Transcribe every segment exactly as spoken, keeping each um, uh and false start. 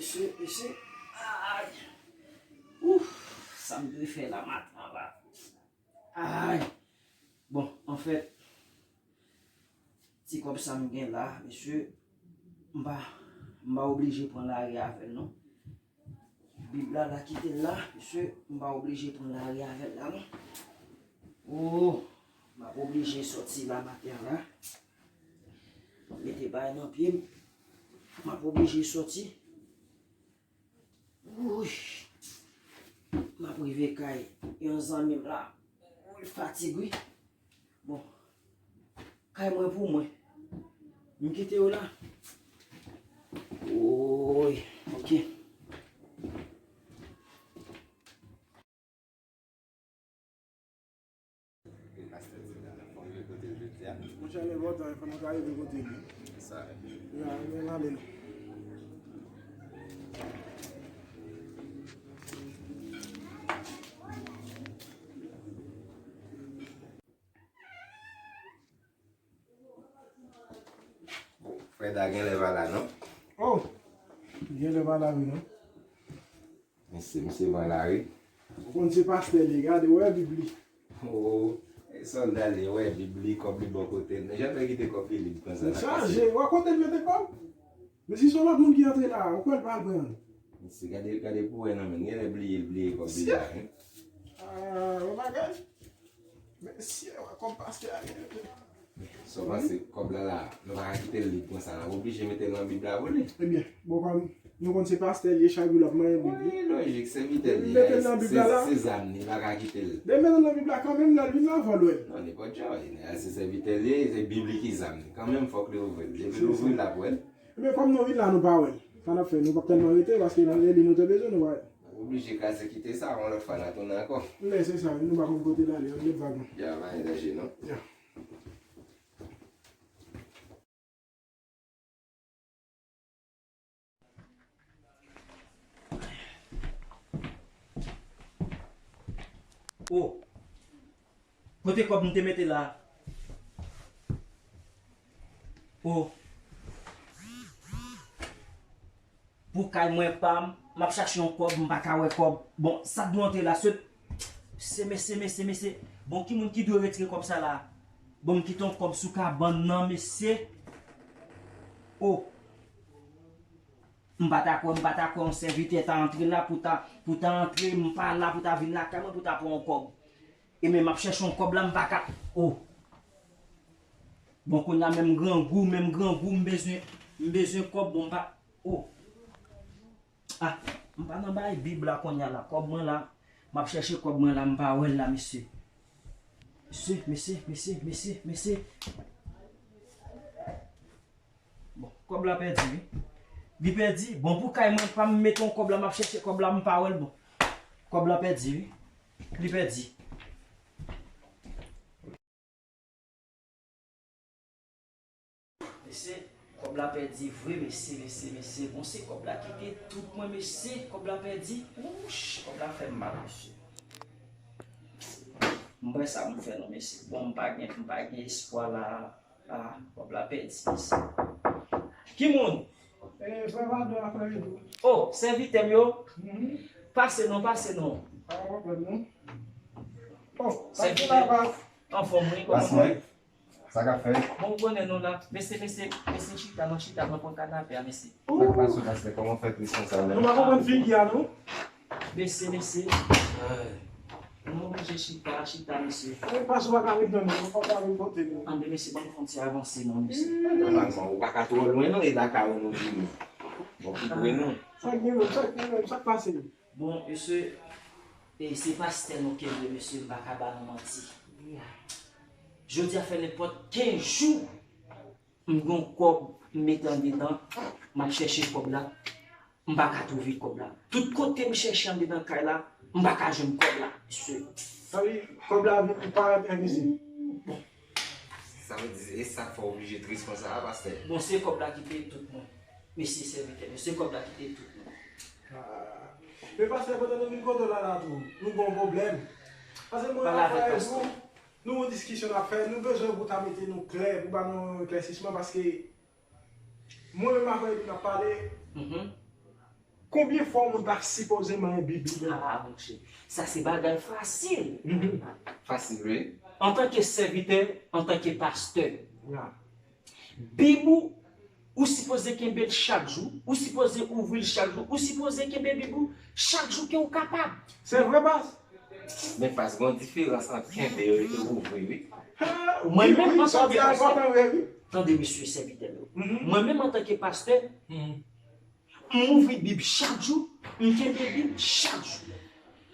Mesye, mesye, ay. Ouf, sa m dwe fè la maten la. Ay. Bon, anfèt, ti kòb sa m gen la, mesye, m pa, m pa oblije pran lari avè l non. Bib la, la kite l la, mesye, m pa oblije pran lari avè l la non. Oh, m ap oblije sòti la maten la. Mete bagay nan pye m. M ap oblije sòti. Wouy. M ap rive kay yon zanmi m la. Wouy, fatig wi. Bon. Kay mwen pou mwen. M kite yo la. Wouy. Ok. Pastè di la, fò m rive kote l jodi a. Monchè, l enpòtan, fò nou ka rive kote l wi. Sa. Ya, men n ale non. Freda genlè pa la non. Oh! Genlè pa la wi non. Misye, misye pran lari. Ou konn se pastè li, gade, wè Bib li. Oh, e sòlda li, wè Bib li, kòb li bò kote l. Men jan fè kite kòb li lib konsa. L chaje, wè kote l mete kòb? Men si se yon lòt moun ki antre la, ou kwè l pral pran l? Misye, gade, gade pou wè nan men l. Genlè bliye l bliye kòb li la, wi. Ah, yon bagay. Mesye, wè kòb pastè a genlè. Sa w panse kòb la la, nou pa ka kite l lib konsa, n ap oblije mete l nan Bib la pou li. Ebyen, bon, kòm nou konn se pastè li ye, chak jou l ap manyen Bib li. Wi, lojik, sèvitè li ye, se, se zam li, pa ka kite l. Depi mete l nan Bib la kanmenm, lè l vin la, fò l wè l. Non, nenpòt jan, se sèvitè li ye, se Bib li ki zam li. Kanmenm, fòk li ouvri l. Depi l ouvri l, l ap wè l. Ebyen, kòm nou vin la, nou pa wè l. Sa n ap fè, nou p ap tèlman rete, paske nan lè li nou te bezwen, nou pa wè l. Oblije kraze kite sa, yon lòt fwa n a tounen ankò. Men se sa, nou pa konn kote l ale, ann met vag non. Ya, pa gen danje non. Ya. Oh. Kote kòb m te mete la? Oh. Pou kay mwen pa m, m ap chache yon kòb, m pa ka wè kòb. Bon, sa dwe antre la, se, se mesye, mesye, mesye. Bon, ki moun ki dwe retire kòb sa la? Bon, m kite yon kòb sou kabann nan, mesye. Oh. M pa ta kwè, m pa ta kwè yon sèvitè ta antre la pou ta, pou ta antre, m pa la pou ta vin lakay mwen pou ta pran yon kòb. E men m ap chèche yon kòb la, m pa ka. Oh. Bon, kounye a menm grangou, menm grangou, m bezwen, m bezwen kòb, bon, m pa, oh. Ah, m pa nan bay Bib la kounye a la, kòb mwen la, m ap chèche kòb mwen la, m pa wè l la, mesye. Mesye, mesye, mesye, mesye, mesye. Bon, kòb la pèdi, wi. Li pèdi. Bon, pou kay mwen pa m mete yon kòb la, m ap chèche kòb la, m pa wè l, bon. Kòb la pèdi, wi. Li pèdi. Mesye, kòb la pèdi vre, mesye, mesye, mesye. Bon, se kòb la ki te tout mwen, mesye. Kòb la pèdi. Wouch, kòb la fè m mal, mesye. M pa wè sa pou m fè non, mesye. Bon, m pa gen, m pa gen espwa la. Ah, kòb la pèdi, mesye. Ki moun? Eh, frè Vado a, frè Edo. Oh, sèvitè m yo. Mhm. Pase non, pase non. Pa gen pwoblèm non. Oh, sa ki la pa? Anfòm, wi, kòman w ye? Sa k ap fèt? Bon, ou konnen nou la. Mesye, mesye, mesye, chita, nou chita, nou pran kanape a, mesye. Sa k pase, pastè? Kòman w fè tris konsa menm? Nou pa konprann figi a, non? Mesye, mesye. Ay. Nou oblije chita, chita, mesye. Ay, pastè, w pa ka ret tann nou, w pa ka ret kote nou. Ande, mesye, ban m fè yon ti avanse, non, mesye. Nòmalman, ou pa ka twò lwen, non, e lakay ou nou vini. Bon, pi pre, non. Sa k gen menm, sa k gen menm, sa k pase? Bon, mesye, e se pastè nou ke vle, mesye, m pa ka ba nou manti. Jodi a fè nenpòt kenz jou, m gen yon kòb m mete andedan, m ap chèche kòb la, m pa ka twouve kòb la. Tout kote m chèche andedan kay la, m pa ka jwenn kòb la, mesye. Sa vle di, kòb la vin parèt envizib. Sa vle di, e sa k fè w oblije tris konsa a, pastè? Bon, se kòb la ki te tout mwen. Mesye sèvitè, mesye kòb la ki te tout mwen. Ah. Men pastè, pandan nou vin kote w la, la tou, nou gen yon pwoblèm. Pase mwen avèk ou, nou yon diskisyon n ap fè, nou bezwen pou ta mete nou klè, pou ba nou yon eklèsisman, paske mwen menm avèk ou n ap pale. Mhm. Konbyen fwa yon moun ta sipoze manyen Bib li? Ah, monchè, sa se bagay fasil. Fasil, wi. Antanke sèvitè, antanke pastè, Bib ou, ou sipoze kenbe l chak jou, ou sipoze ouvri l chak jou, ou sipoze kenbe Bib ou chak jou ke ou kapab. Se vre, pas? Men pas, gen yon diferans ant kenbe yo epi ouvri, wi. Mwen menm, antanke pastè, tande, mesye sèvitè m yo. Mwen menm, antanke pastè, m ouvri Bib chak jou, m kenbe Bib chak jou.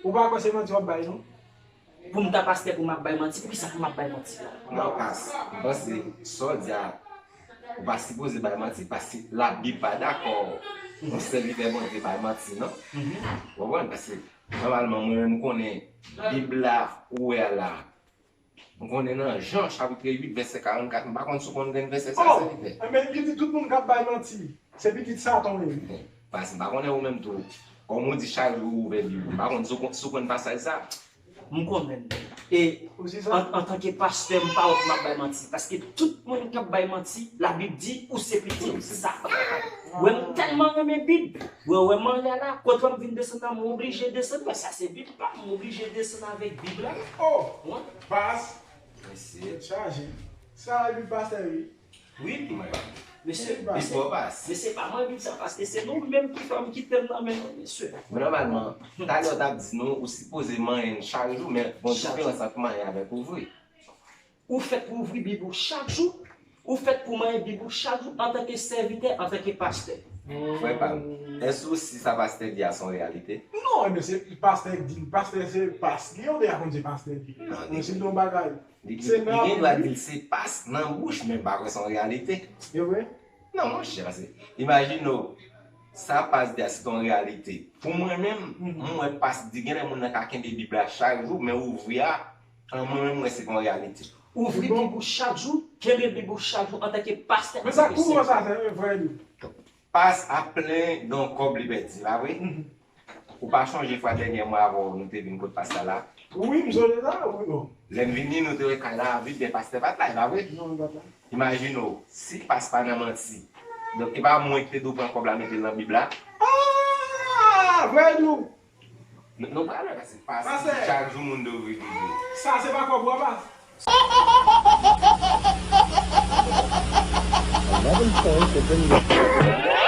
Ou pa kwè se manti w ap bay, non? Pou m ta pastè, pou m ap bay manti, poukisa pou m ap bay manti la? Non, pas, m panse sa w di a, ou pa sipoze bay manti, paske Labib pa dakò yon sèvitè Bondye bay manti, non. Ou konprann? Paske, nòmalman, mwen menm, m konnen Bib la ou wè a la, m konnen nan Jan, chapit uit, vèsè karannkat, m pa konn si w konn gen vèsè sa, sèvitè. Enben, li di tout moun k ap bay manti, se pitit Satan yo ye. Bon, pas, m pa konnen ou menm tou, kòm ou di chak jou ou ouvè Bib ou, m pa konn si w konn, si w konn pasaj sa. M konnen l. E, an, antanke pastè, m pa wè pou m ap bay manti. Paske tout moun k ap bay manti, Labib di, ou se pitit Satan. Wè, m tèlman renmen Bib. Wè, wè, m anlè la, kote wè m vin desann la, m oblije desann. Wè, sa se Bib pa m, m oblije desann avèk Bib la. Oh! Pas! Mesye. Tèt chaje. Sa e Bib pastè, wi. Wi, Bib pa m. Mesye, mesye, mesye pa mwen Bib sa, paske se nou menm ki fè m kite l nan men nou, mesye. Men nòmalman, talè w t ap di nou, ou sipoze manyen l chak jou, men gon diferans ant manyen avèk ouvri. Ou fèt pou ouvri Bib ou chak jou, ou fèt pou manyen Bib ou chak jou antanke sèvitè, antanke pastè. Frè pa m, èske w si sa pastè di a se yon reyalite? Non, ebyen se pastè k di l, pastè se pas li, yon deyakonn se pastè li. Non, si l di yon bagay, li gen dwa di l se pas nan bouch, men m pa kwè se yon reyalite. E vre? Non, monchè, paske imajine w, sa pas di a se yon reyalite. Pou mwen menm, m wè pas di, gen lè moun nan ka kenbe Bib la chak jou, men ouvri a, an mwen menm, m wè se pa yon reyalite. Ouvri Bib ou chak jou, kenbe Bib ou chak jou antanke pastè. Men sa kou sa, se vre li. Pas ap plenyen de yon kòb li pèdi, pa vre? Ou pa chonje fwa dènyè mwa avè w nou te vin kot pastè la? Wi, m sonje sa, wi. Lè m vini, nou te wè kay la vid, men pastè pa t la, e pa vre? Non, li pa t la. Imajine w, si pas pa nan manti, donk e pa mwen ki te dwe pran kòb la mete l nan Bib la? Ah! Vre di w! Nou pral wè, paske pas, chak jou moun dwe ouvri Bib yo. Sa se pa kòb ou a, pas? Eleven points have been